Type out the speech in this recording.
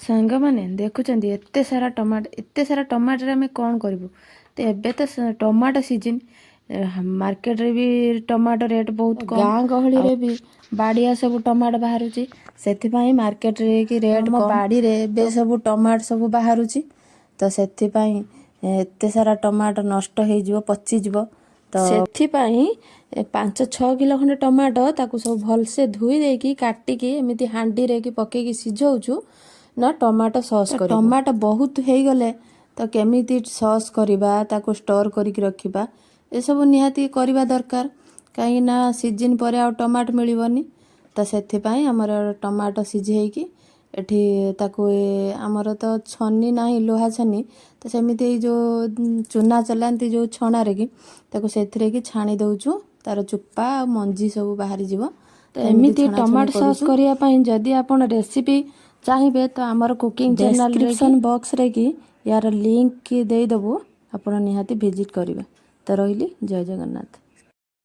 ସାଙ୍ଗମାନେ, ଦେଖୁଛନ୍ତି ଏତେ ସାରା ଟମାଟୋ। ଏତେ ସାରା ଟମାଟୋରେ ଆମେ କ'ଣ କରିବୁ? ତ ଏବେ ତ ଟମାଟୋ ସିଜିନ୍, ମାର୍କେଟରେ ବି ଟମାଟୋ ରେଟ୍ ବହୁତ କମ୍। ଗାଁ ଗହଳିରେ ବି ବାଡ଼ିଆ ସବୁ ଟମାଟୋ ବାହାରୁଛି, ସେଥିପାଇଁ ମାର୍କେଟରେ କି ରେଟ୍। ଆମ ବାଡ଼ିରେ ଏବେ ସବୁ ଟମାଟୋ ସବୁ ବାହାରୁଛି, ତ ସେଥିପାଇଁ ଏତେ ସାରା ଟମାଟୋ ନଷ୍ଟ ହେଇଯିବ, ପଚିଯିବ। ତ ସେଥିପାଇଁ 5-6 କିଲୋ ଖଣ୍ଡେ ଟମାଟୋ, ତାକୁ ସବୁ ଭଲସେ ଧୋଇ ଦେଇକି, କାଟିକି, ଏମିତି ହାଣ୍ଡିରେ କି ପକେଇକି ସିଝଉଛୁ ନା ଟମାଟୋ ସସ୍। ଟମାଟୋ ବହୁତ ହେଇଗଲେ ତ କେମିତି ସସ୍ କରିବା, ତାକୁ ଷ୍ଟୋର୍ କରିକି ରଖିବା, ଏସବୁ ନିହାତି କରିବା ଦରକାର। କାହିଁକି ନା ସିଜିନ୍ ପରେ ଆଉ ଟମାଟୋ ମିଳିବନି। ତ ସେଥିପାଇଁ ଆମର ଟମାଟୋ ସିଝେଇକି ଏଠି ତାକୁ ଆମର ତ ଛନି ନାହିଁ, ଲୁହା ଛନି, ତ ସେମିତି ଏଇ ଯେଉଁ ଚୁନା ଚଲାନ୍ତି ଯେଉଁ ଛଣାରେ କି, ତାକୁ ସେଥିରେ କି ଛାଣି ଦେଉଛୁ। ତାର ଚୋପା ଆଉ ମଞ୍ଜି ସବୁ ବାହାରିଯିବ। ତ ଏମିତି ଟମାଟୋ ସସ୍ କରିବା ପାଇଁ ଯଦି ଆପଣ ରେସିପି ଚାହିଁବେ, ତ ଆମର କୁକିଂ ଚ୍ୟାନେଲ୍ ଡିସ୍କ୍ରିପ୍ସନ୍ ବକ୍ସରେ କି ୟାର ଲିଙ୍କ କି ଦେଇଦେବୁ, ଆପଣ ନିହାତି ଭିଜିଟ୍ କରିବେ। ତ ରହିଲି, ଜୟ ଜଗନ୍ନାଥ।